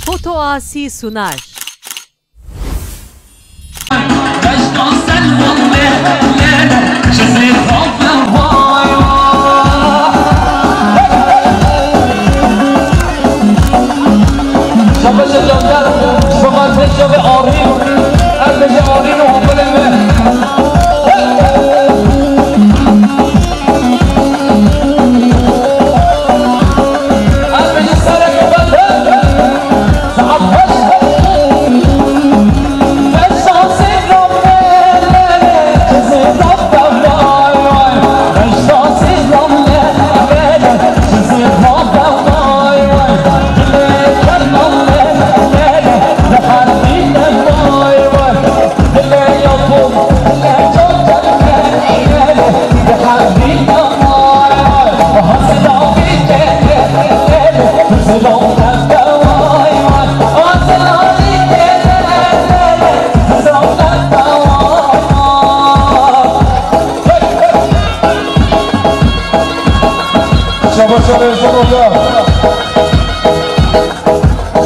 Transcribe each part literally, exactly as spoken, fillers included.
Foto Asi sunar. Şabaş, şabaş, şabaş.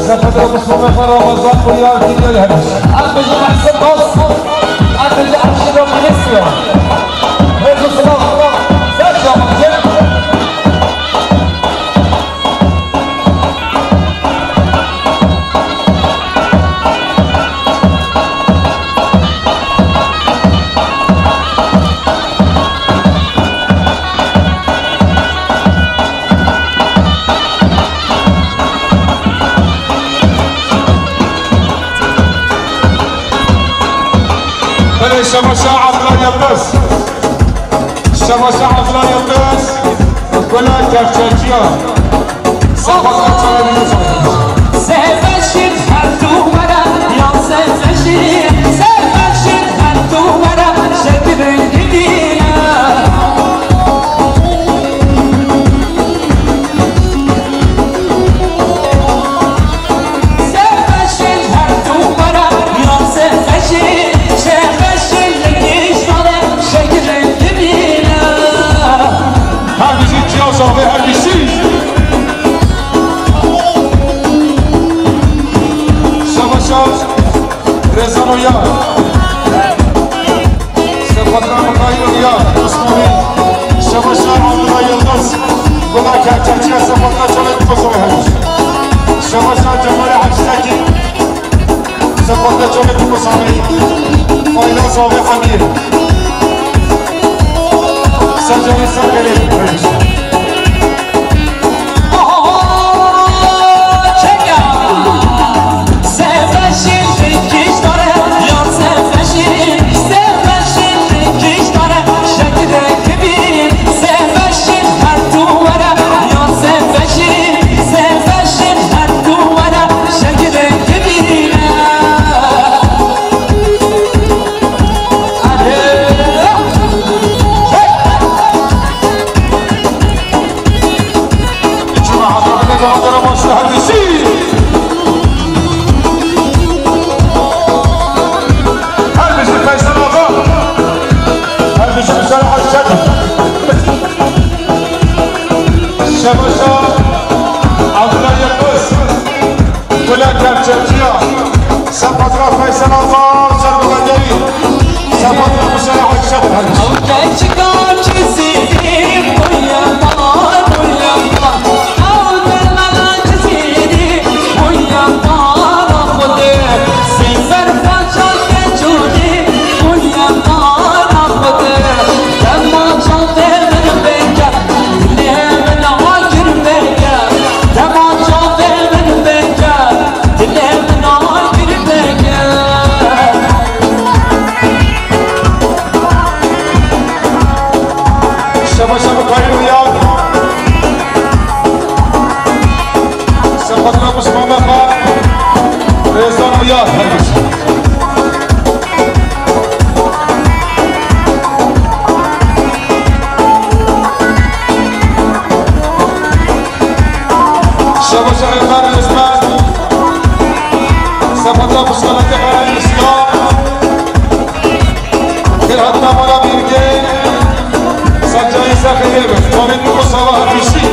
Sefet Rebus Muhammed Ramazan Kuryar Kinyal Hemiş. Em bijin Ehsen Bas. Em bijin Ehsen Bas. Rêz û silav. Ser çavan. Belê, şebaşa Abdullah Yildiz. Şebaşa Abdullah Yildiz. Gula Kevçerciya. Sefa Kevçerciya. Sebeşin her duvara, ya sebeşin, sebeşin her duvara, şekirin gidina. Her bijî çiya zavê her bijî. Şebaşa Rezan Uyar. Sepatra Mikail Uyar, Osmanî. Şebaşa Abdullah Yildiz. Gula Kerçerçiye, Sepatra Çalet Kosovo. Şebaşa Cemal Hacı Tekin. Sepatra Çalet Kosovo. Ayla Zavi Amir. Sacarî Sergelê. Şebaşa Abdullah Yildiz. Gula Kerçerçiya, Sepatra Feysel Azar, Sergola Devî, Sepatra Musela Hacı Şefer. Şaba şaba kayın ya. Şaba şaba şaba. Rezan ya. Şaba şaba Rizman. Sepatra Muskanatê Xeyalî Siyah. Kir hatta mala Mîrgê. Sancayî Sexê Yê Bi. Tovît Musava Hepişî.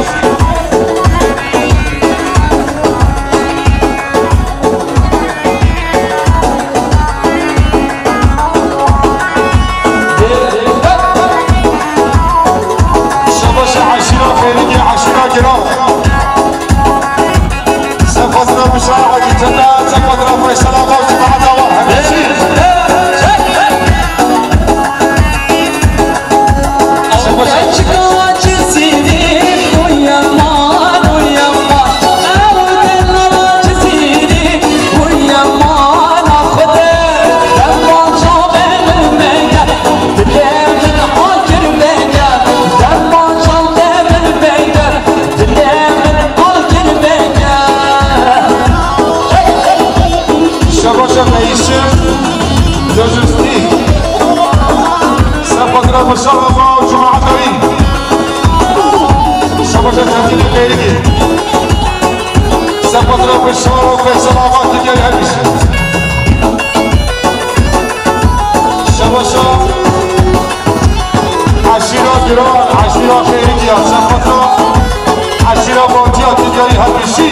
Şabaşa eşîra giran, eşîra xêrîkiya, şabaşa eşîra Batiya Ticarî hemîşî.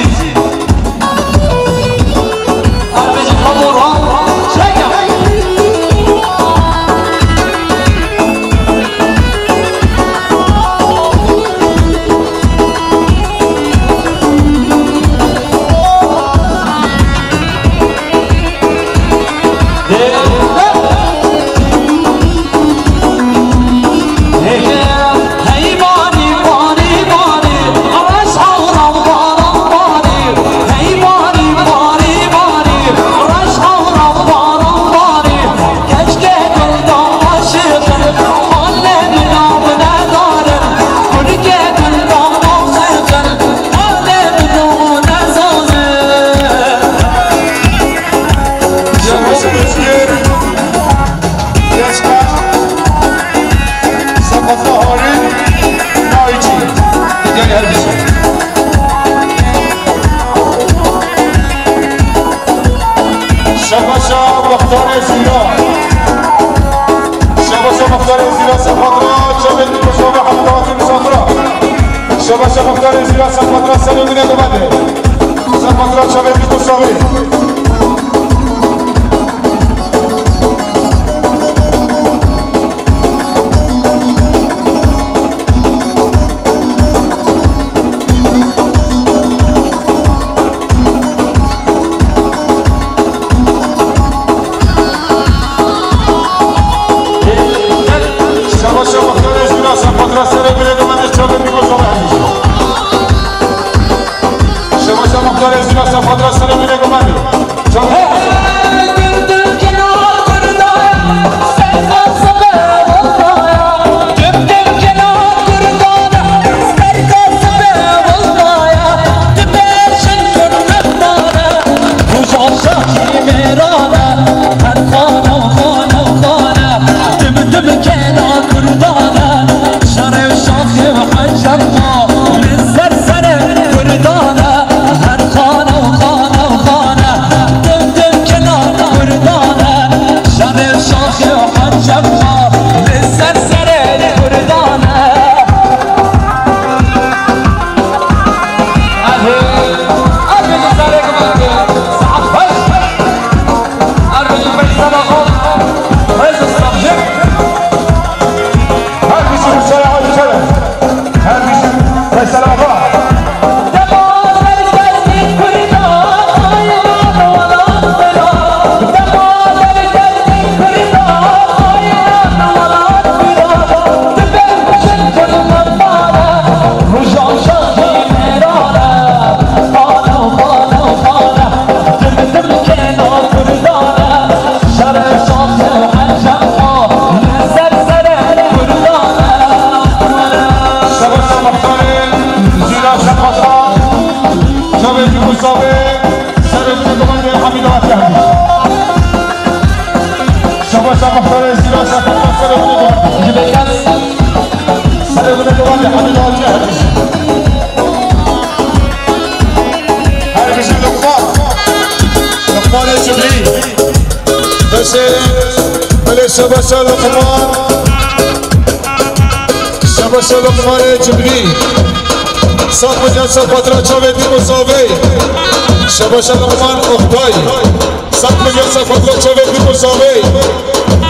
Şabaşa Muxtarê Zîra. Şabaşa Muxtarê Zîra, ser xatira çavên Kosovo hemî dawetê misafira. Şabaşa Muxtarê Zîra, ser xatira serê min e dibende. Ser xatira çavên Kosovo. Şabaşa Muxtarê Zîra, ser xatira serê min e dibende, çavên Kosovo hemî. Şabaşa Muxtarê Zîra, ser xatira serê min e dibende. Şabaşa Muxtarê Zîra, şabaşa. Çavê Yûgoslavê, serê min e dibende, hemî dawetê hemî. Şabaşa Muxtarê Zîra, şabaşa, serê min e dibende. Ji bêkan. Serê min e dibende, hemî dawetê hemî. Her bijî Luqman. Luqmanê Cibrî. Destê belê şabaşa Luqman. Şabaşa Luqmanê Cibrî. Sed milyon ser xatira çavê Dîmosavê. Şabaşa Luqman Oktay. Sed milyon ser xatira çavê Dîmosavê.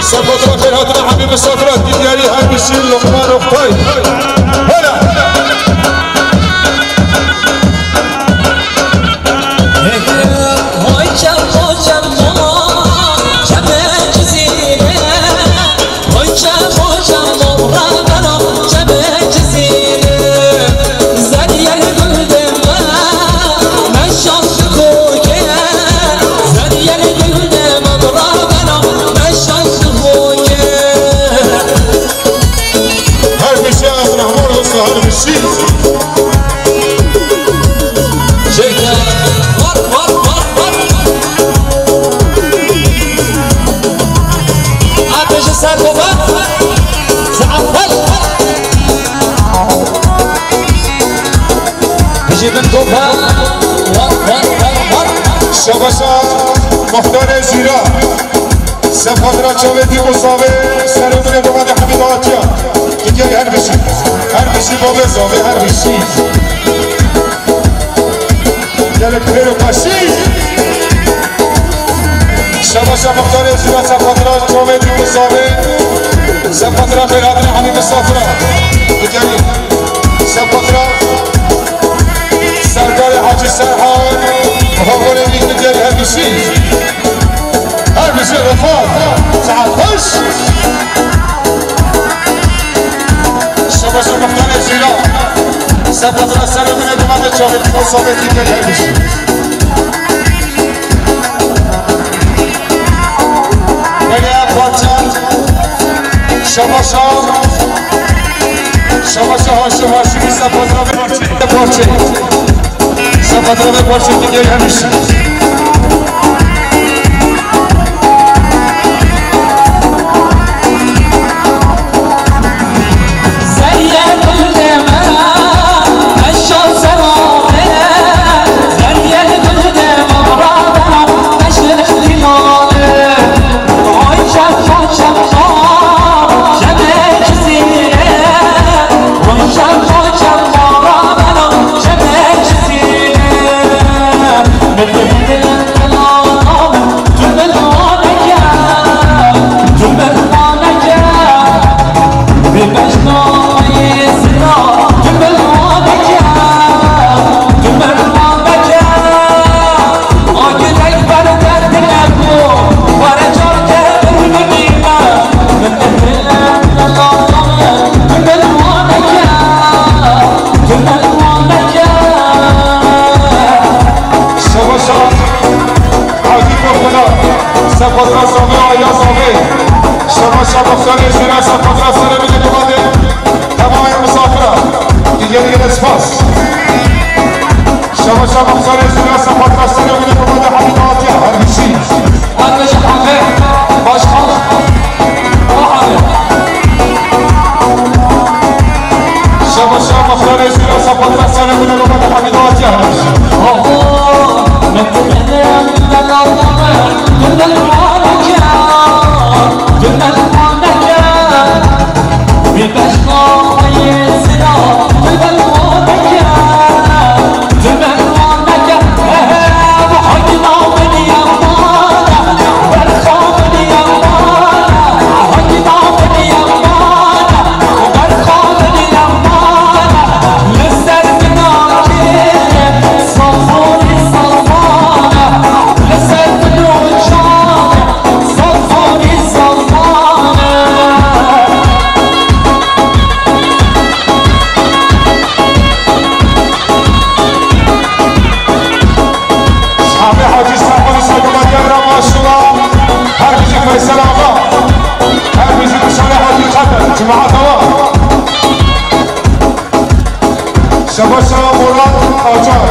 Ser xatira xêrhatina hemî misafira. Diyarî her bijî Luqman Oktay. Hele. Her bijî Abdurrahman Usta, Şabaşa Muxtarê Jîra. Sefatra çavê dî û zavê serê min ê domadê Hemîd Atiya. Digel her bijî. Her bijî babê zavê her bijî. Gelek pêro paşî. Şabaşa Muxtarê Jîra sefatra çavê dî û zavê. Sefatra bêradinê Hemîd Misafira. Digel sefatra Serdarê Hacî Serhan, havolê wî digel her bijî. Her bijî refah, saet xweş. Şabaşa Muxtarê Jîra. Sefatra serê min ê domadê çavê dî û zavê digel her bijî. Belê parça. Şabaşa. Şabaşa Haşim Haşimî sefatra vê parçe. Parçe. Sefatra vê parçe digel her bijî. Şabaşa Hacî Korkula, sefatra zavê, aya zavê. Şabaşa Muxtarê Jîra, sefatra serê min ê domadê. Temamê misafira. Digel gelek spas. Şabaşa Muxtarê Jîra, sefatra serê min ê domadê Hemîd Atiya. Her bijî. Her bijî Hemîd. Başkan. Şabaşa Muxtarê Jîra, sefatra serê min ê domadê Hemîd Atiya. Şamê Hacî Serkan Serkan Devra maşallah. Her bijî Feysel Ağa. Her bijî Şamê Hacî Kadir. Cemaat awa. Şabaşa Murat Acar.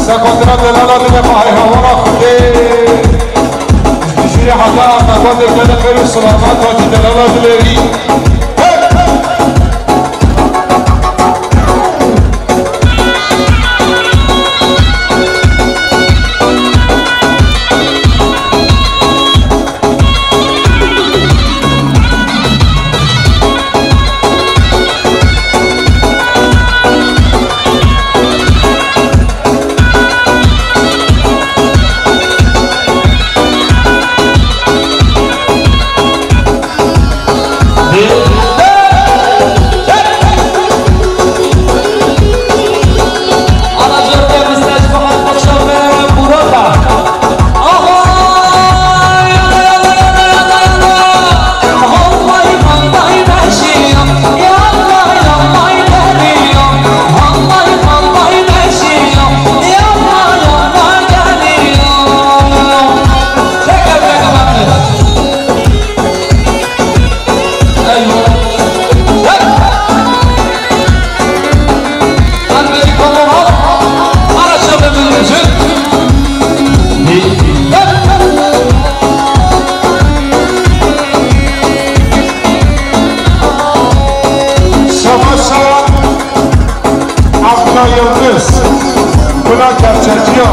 Sefatra delala dile bahê hawara Xwedê. Jî heta qewatê kele xêr û selamet Hacî delala dilêrî. Şabaşa Abdullah Yıldız, buna gerçekiya.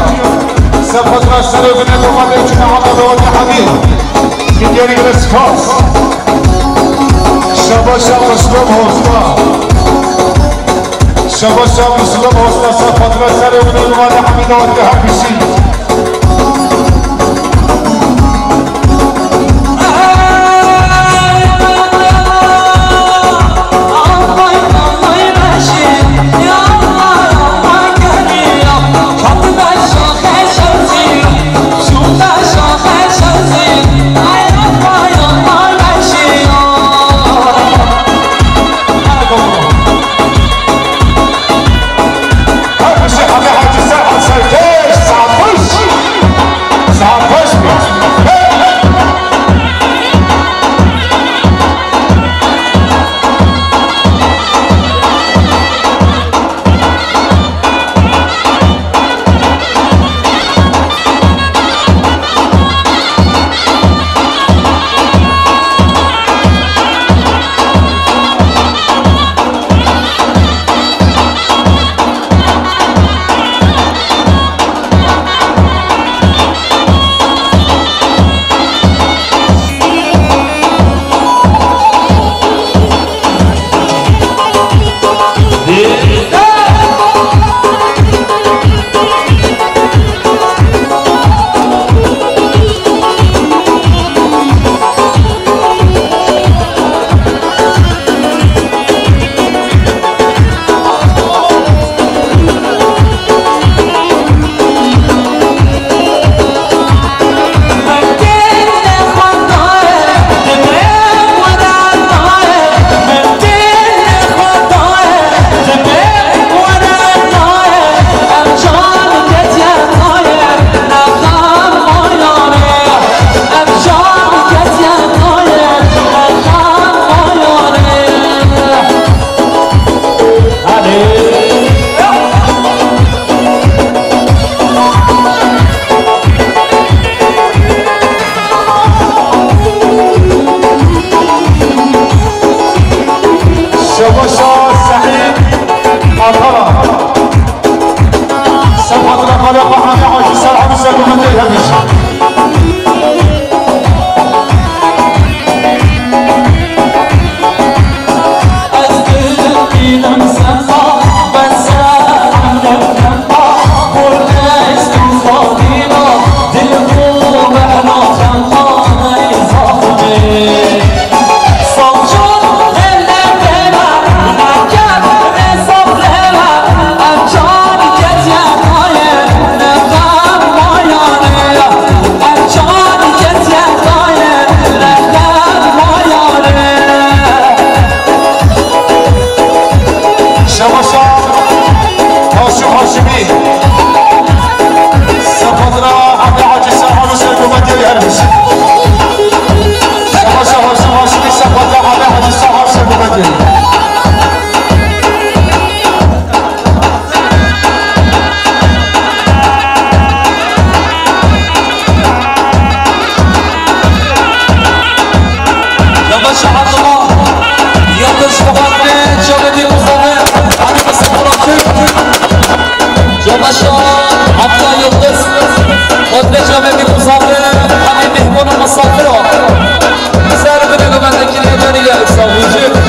Sefatra serê binê domadê çûna hata dawetê Hemî. Şekerî spas. Şabaşa Mislum Hosta. Şabaşa Mislum Hosta, sefatra serê binê domadê Hemî dawetê her bişî. Şebaşa Sehîd Atara. Sefatra xala Muhammed Hacî Serhan Sergometê hemiş. Şebaşa Haşim Haşimî. Sefatra Hemî Hacî Serhan û Sergometê her bişî. Şebaşa Haşim Haşimî, sefatra Hemî Hacî Serhan Sergometê. Yavaş Abdullah, Yıldız Kubatlı, Cemil Yıldızları, Ali Mustafa Türk. Yavaş Abdullah Yıldız, Kubatlı Cemil Yıldızları, Ali Mehmun Mustafa. Bizler bir de güvendeki yönüyle savuncu.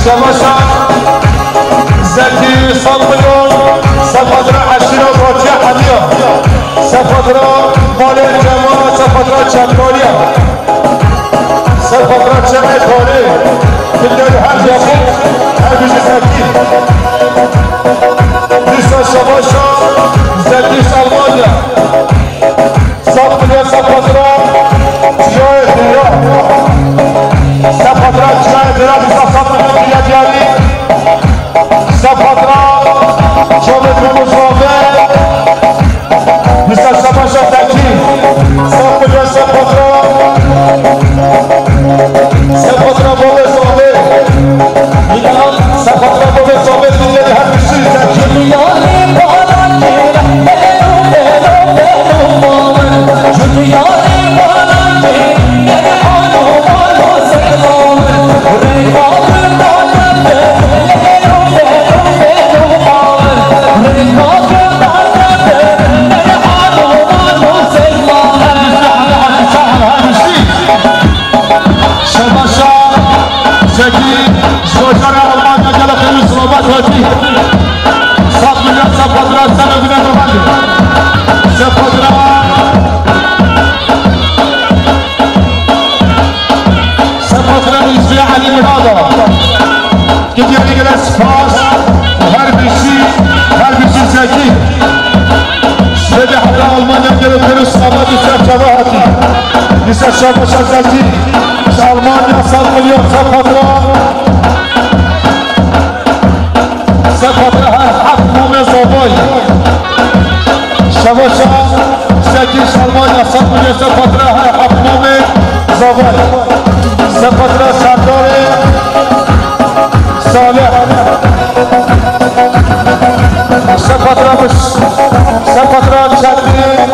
Şebaşa Zekî, sed milyon, sed xatira eşîra Gatiya Hemiya, sed xatira malê cema, sed xatira çemkariya, sed xatira çemê tarê, Filyarî her Yaqûb, her bijî Zekî. Dîsa Şebaşa Zekî Salmanya. Sed milyon sed xatira çiyayê Dêra. Sed xatira çiyayê Dêra, dîsa sed milyon diya diyarî. Sed xatira çavê Dûmûzavê. Dîsa Şebaşa Zekî. Sed milyon sed xatira. Sed xatira bavê Zavê. Sed xatira bavê Zavê, dinyayê her bişî Zekî. Şebaşa Zekî, ji rojara Almanya gelo xêr û selamet hatî. Sed milyon sed xatira ser û binê Romanê. Sed xatira, sed xatira Îzrî Elî Mirada. Gidiyarî gele spas. Her bişî, her bişî Zekî. Şevê heta Almanya gelo xêr û selamet û ser çava hatî. Dîsa Şebaşa Zekî. Ji Almanya sed milyon sed xatira. Sed xatira her heft komê Zavay. Şebaşa Zekî ji Almanya sed milyon sed xatira her heft komê Zavay. Sed xatira Serdarê Salih. Sed xatira Biş-, sed xatira Çetin.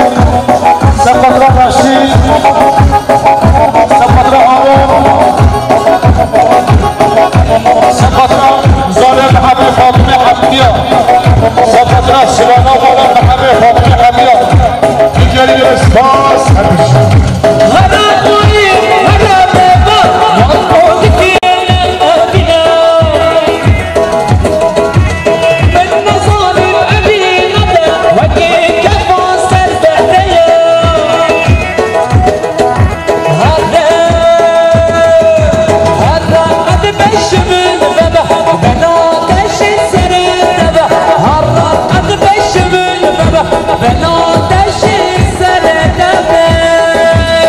Sed xatira Reşîd. Sed xatira Harun. Sed xatira Zalê Mehemê Fatime Hemdiya. Sed xatira Silana Zalê Mehemê Fatime Hemiya. Digeriye spas hemî.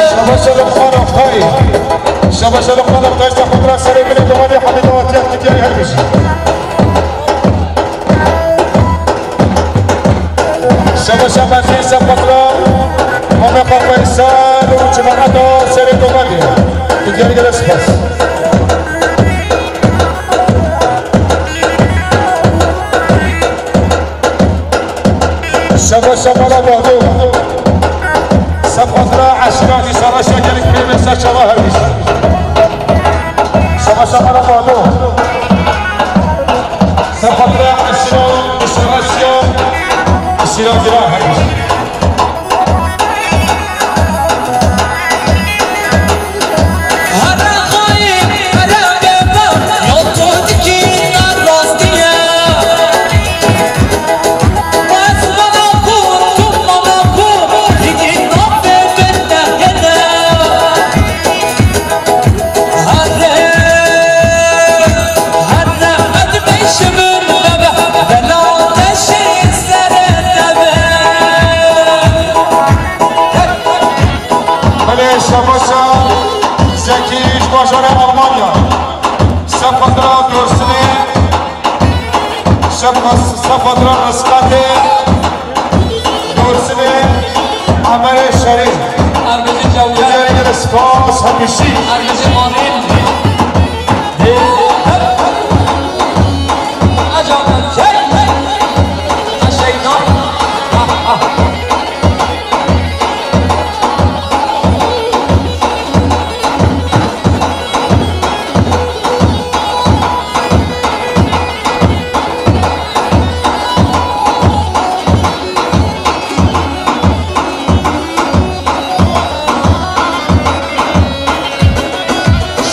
Şabaş Luqman Oktay. Şabaş Luqman Oktay, ji xwe bira serê binê domanê Hemîd Awatiya Kityayê her bijî. Şebaşa Mezîn Sepatra, Memeqa Feysel û cemaeta serê domanê. Digeriye gelek spas. Şebaşa Mala Bado. Sepatra eşîra Îsara Şekerî pêvê ser çava hewîst. Şebaşa Mala Bado. Sepatra eşîra Îsara Şiya. Îsira Gira hewîst. Belê Şebaşa Zekî ji bajarê Almanya. Sepatra Dûrsinê. Şepas-, Sepatra Rizqatê. Dûrsinê Emerê Şerîf. Erbêjî Cewher. Gelek spas hemîşî. Erbêjî Marîn.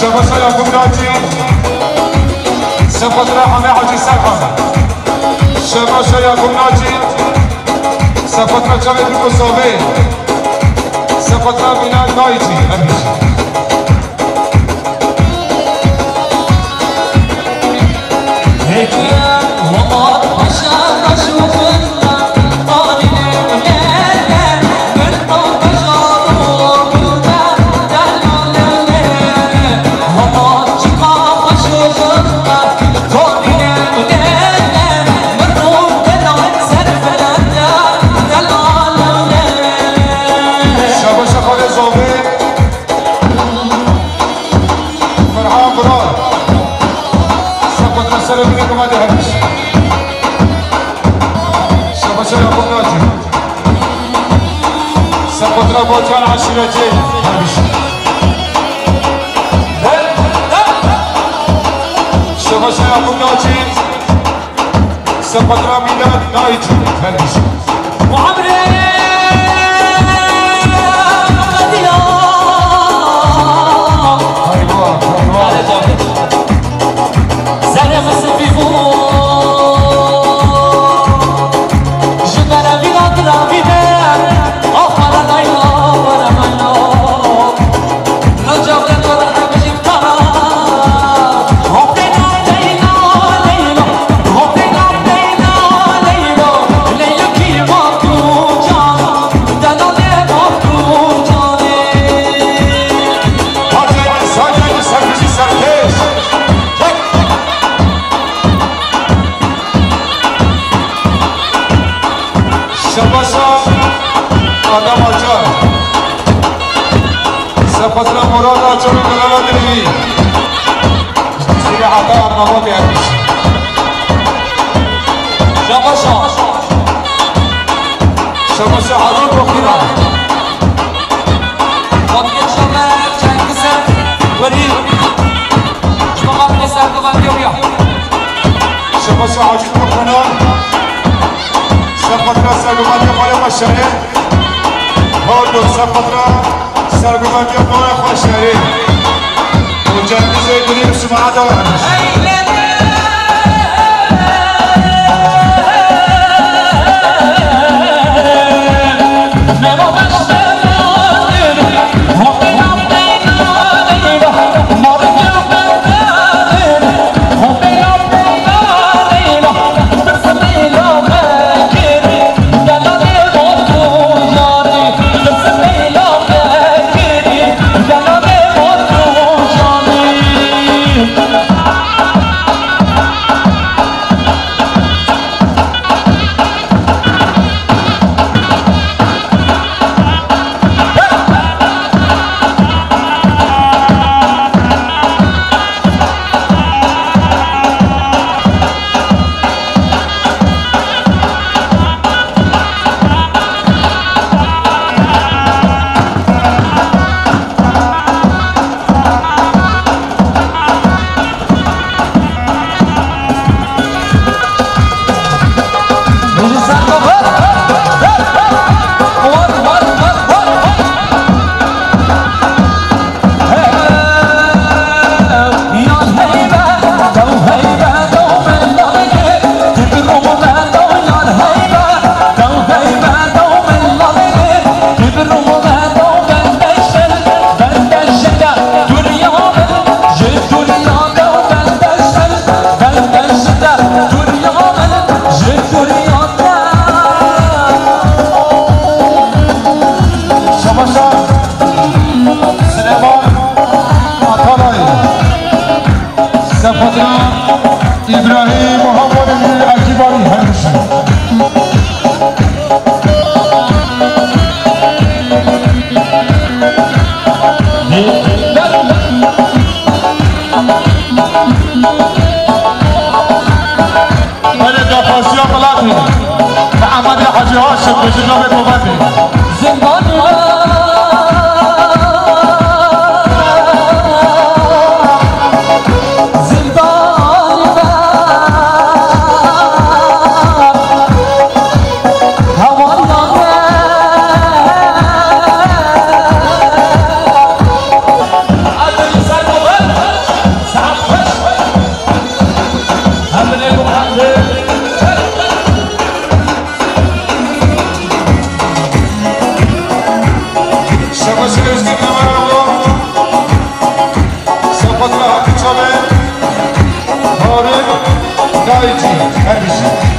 Şebaşa Yakup Naci, Sefatra Hemê Hacî Serhan. Şebaşa Yakup Naci. Sefatra Çavê Dûk û Savê. Sefatra Mîna Naycî. Her bî. Şabaşa Xalê Zavê. Ferhan Vural. Sefatra Serê Binê Gumadê Hemîş. Şabaşa Yakup Naci. Sefatra Botan Aşîretê Hemîş. Şabaşa Yakup Naci. Sefatra Mîna Naycî Hemîş. Muhammed Qediya. Hayvan, hayvan. Zerê min spî bû. Ji ber evîna dila vî der. Ax, were nayla, were nayla. Şebaşa Adem Acar. Sefatra Murat Acar û Delala Dilî. Ji Cizîrê heta Arnabatê Ermîş. Şebaşa. Şebaşa Harun Bokira. Fatih Şener, Cengiz Erweri. Ji bo Fatihê sergovan diyor ya. Şebaşa Hacî Kurtanan. Sefatra sergovan diyor Xalê Xweşerê. Pardon, sefatra sergovan diyor Xalê Xweşerê. Û Cengizê Dilî Sima Acar. Şebaşa Silêman Atalay. Sefatra Îbrahîm Muhammedê Ekîbarî Hemîşî. Belê daxwaziya miletê. Mihemed Hecî Haşim, bêjin navê kovendê. Zindanî me. Zindanî me. Hewariya me. Hadi sen bu. Saat beş. Ay, çi? Her bir şey.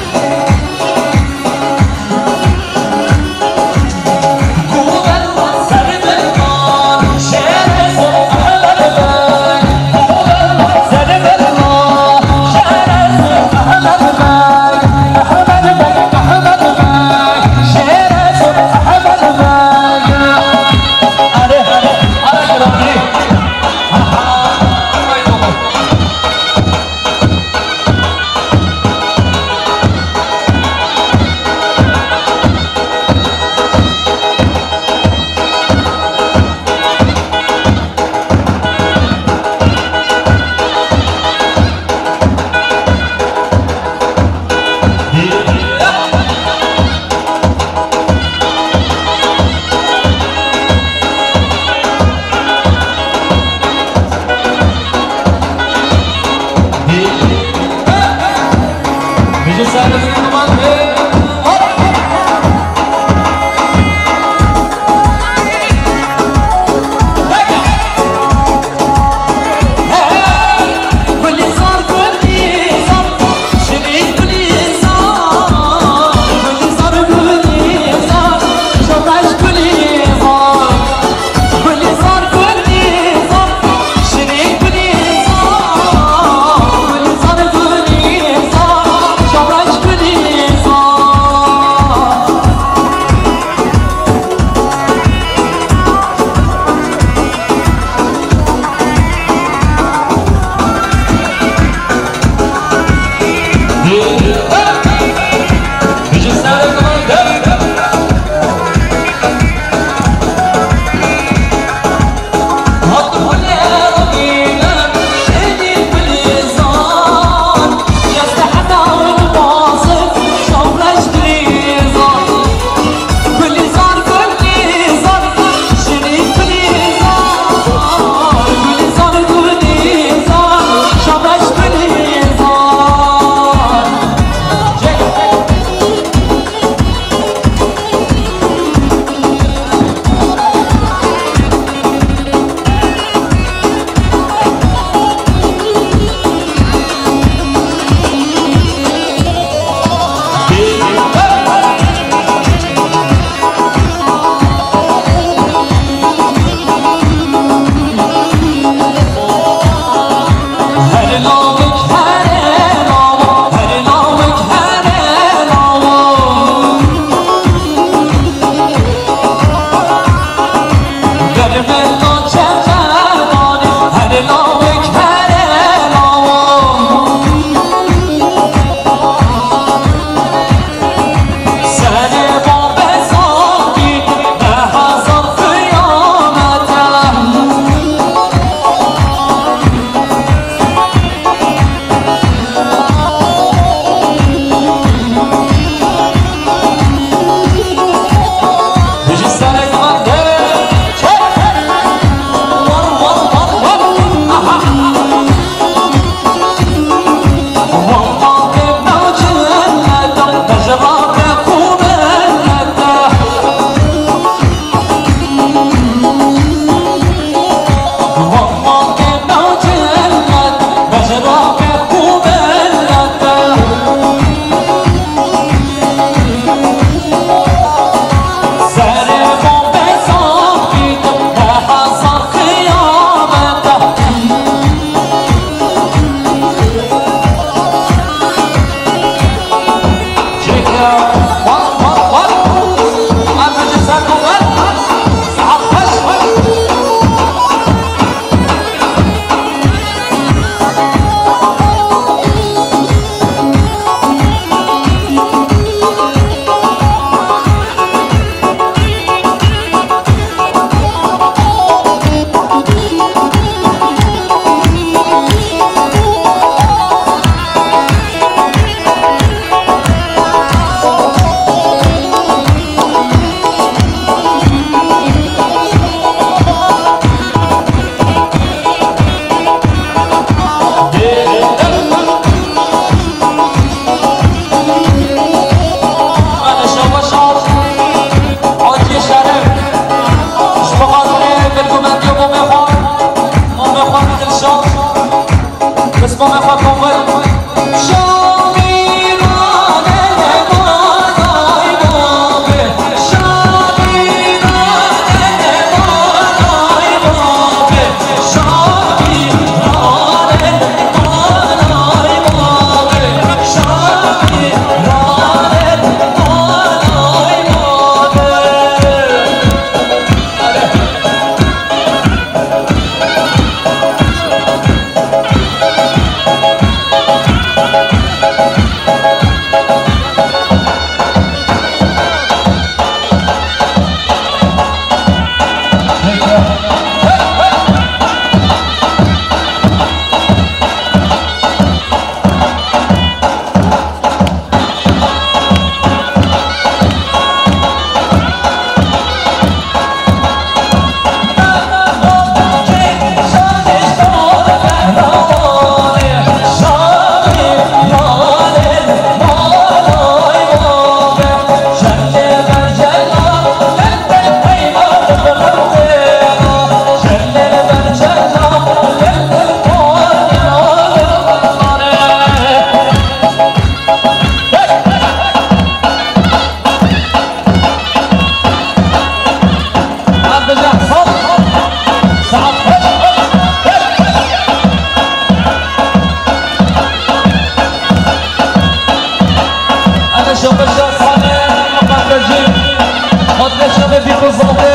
Hatice Şevê Bîquzade,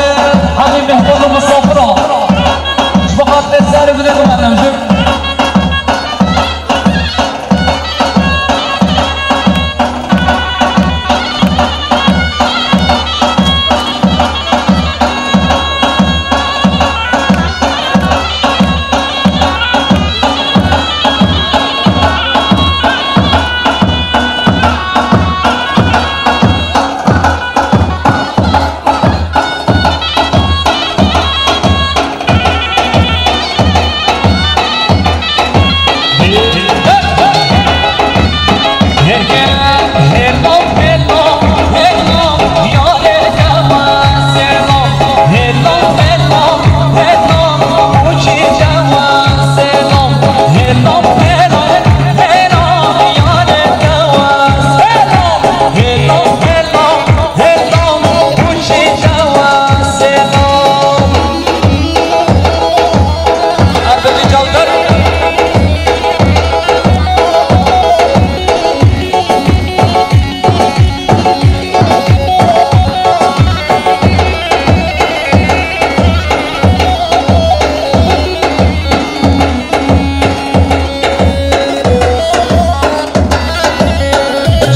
hemî mihman û misafiran. Ji bo xatirê serê min ê bimînim jî.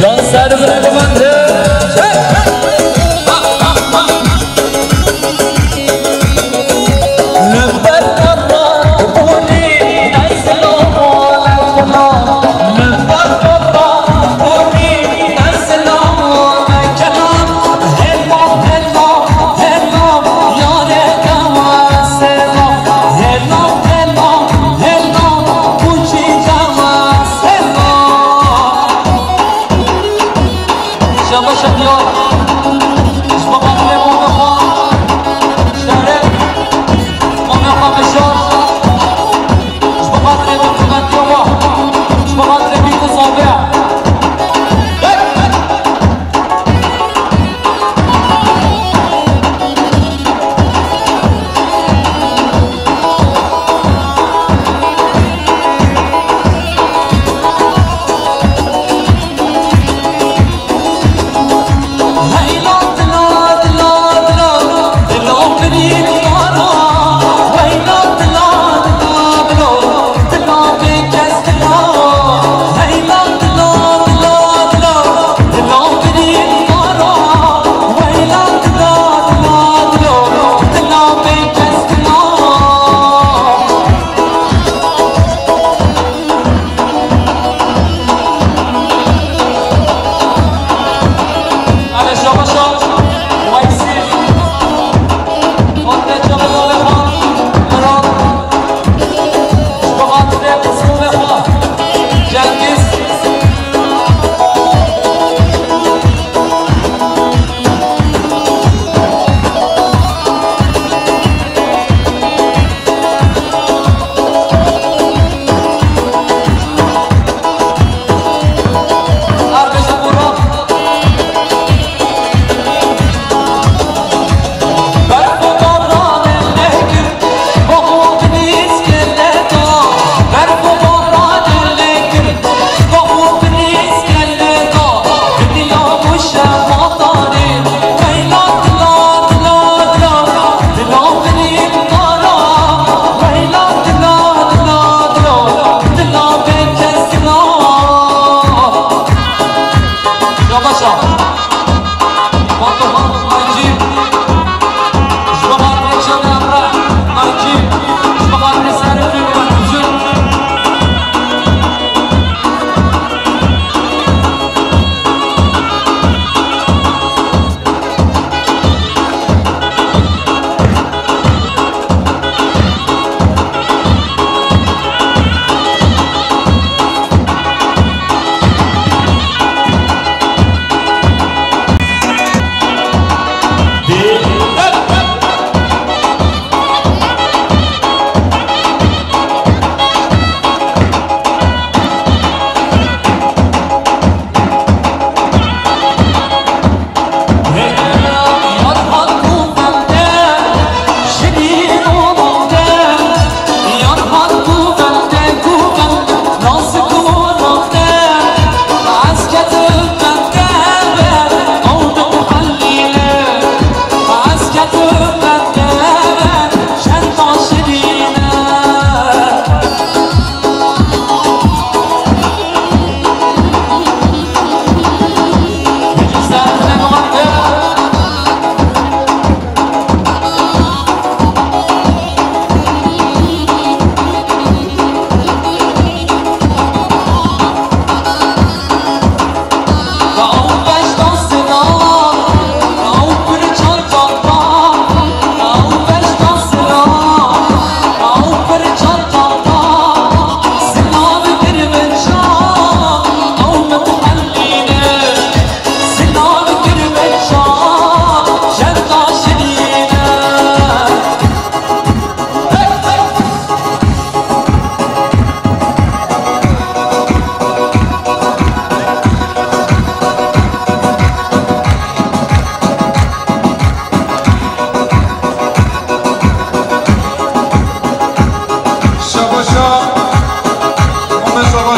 Can ser bile kumandê.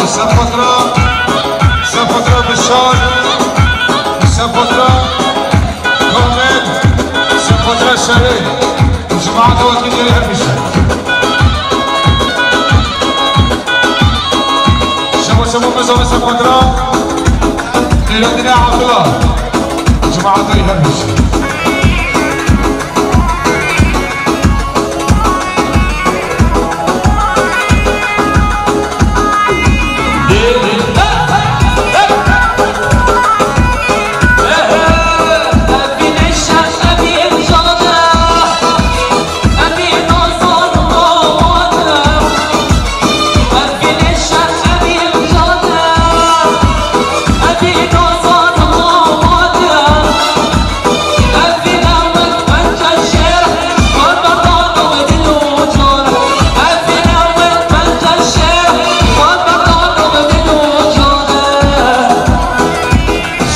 Sefatra, Sefatra Bişar, Sefatra Komet, Sefatra Şerê, cemaat wekî gelî her bişar. Şema şema mezana Sefatra, Leyla Dine Abdullah, cemaat her bişar.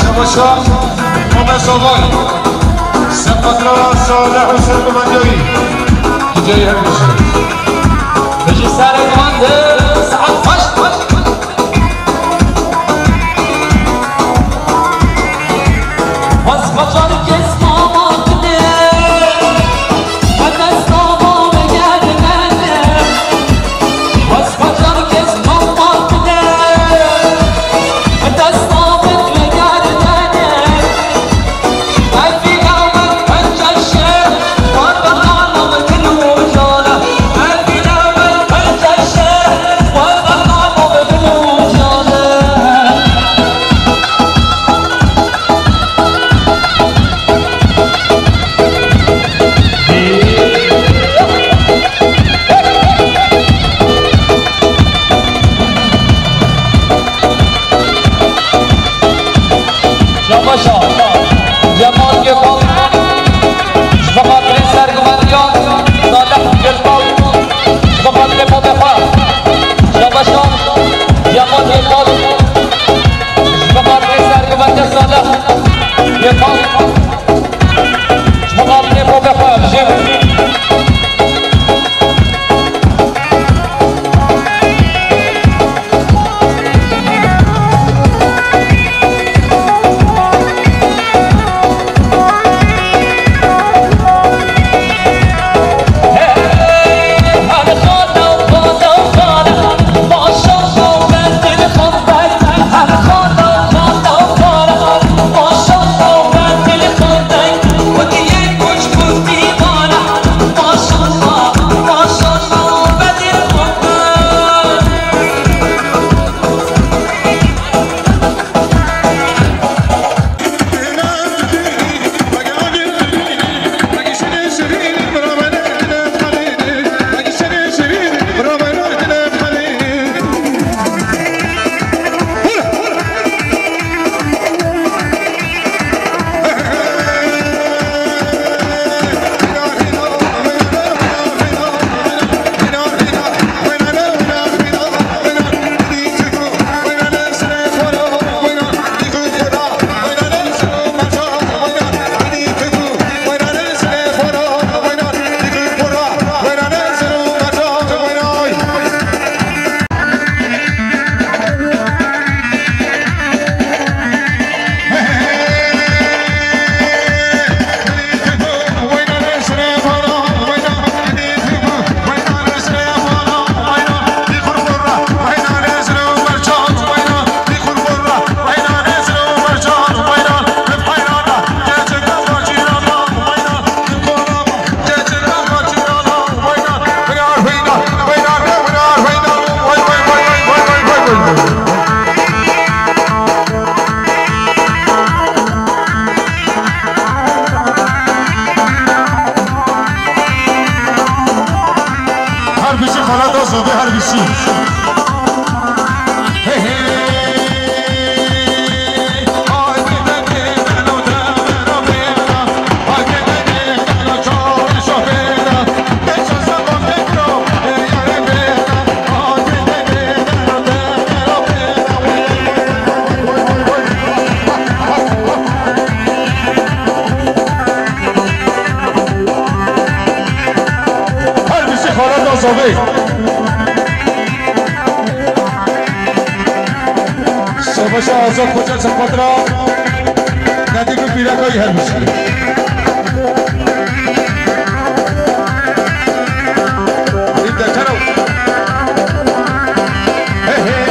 Şebaşa, Mehmet Savay, Sefatra Salih Hüseyin Mehmet Yayı, Hüseyin Hüseyin. Peki, serê gumandir, saet kaç? Şabaşa, Cemal Gökhan, ji bo xatirê serguvendiyan, Salih Gülkal, ji bo xatirê babê xwe. Şabaşa, Cemal Gökhan, ji bo xatirê serguvendiyan, Salih Gökhan. Ji bo xatirê babê xwe, jê Her bişî xalata zodê her bişî. Hey, hey. Her bişî xalata zodê. Azad Xoca Çapatra, Nedîm û Pîreka yî her bijî. Î dekero. Hey, hey.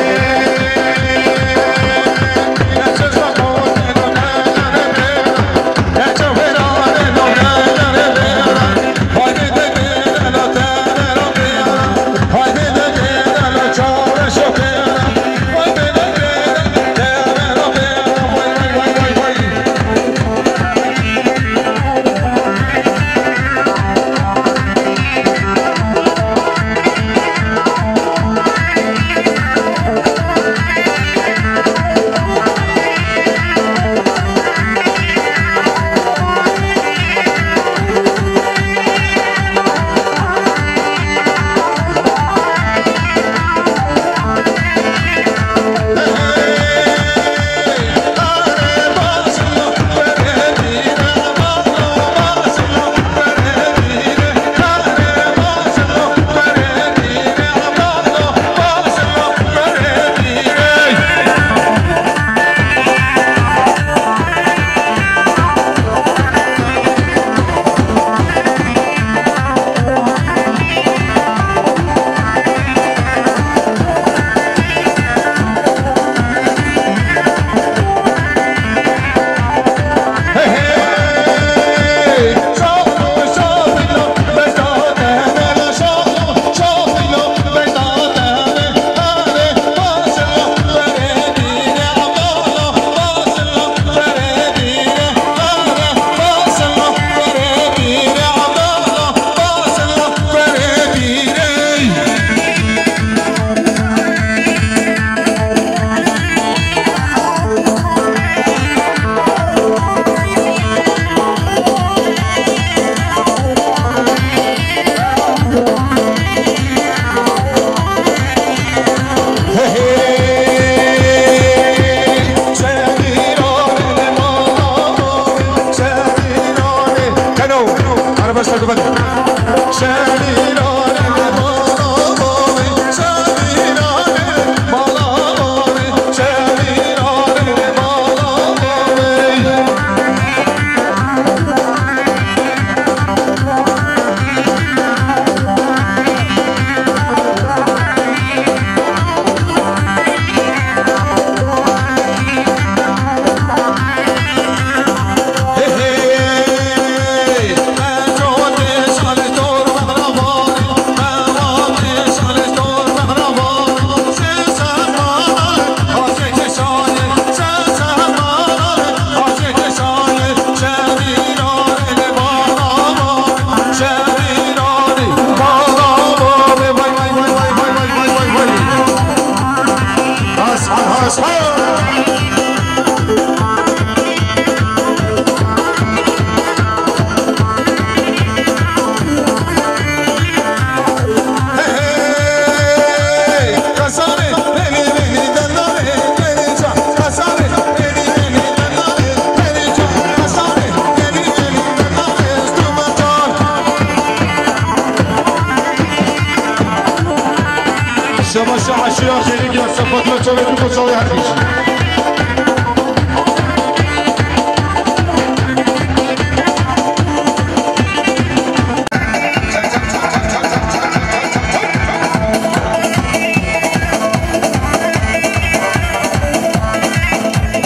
Şema şema şiya şerik ya, sefatla çalı, bu çalı her iş.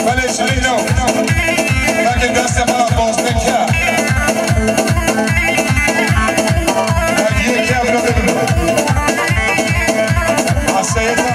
Belê şirîno. Belkî destê me baz neke. Hediye ke bira bidin. Aseyeta.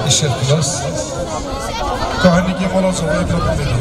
Işe klas. Kahanîkê mala sobaya bira bimêne.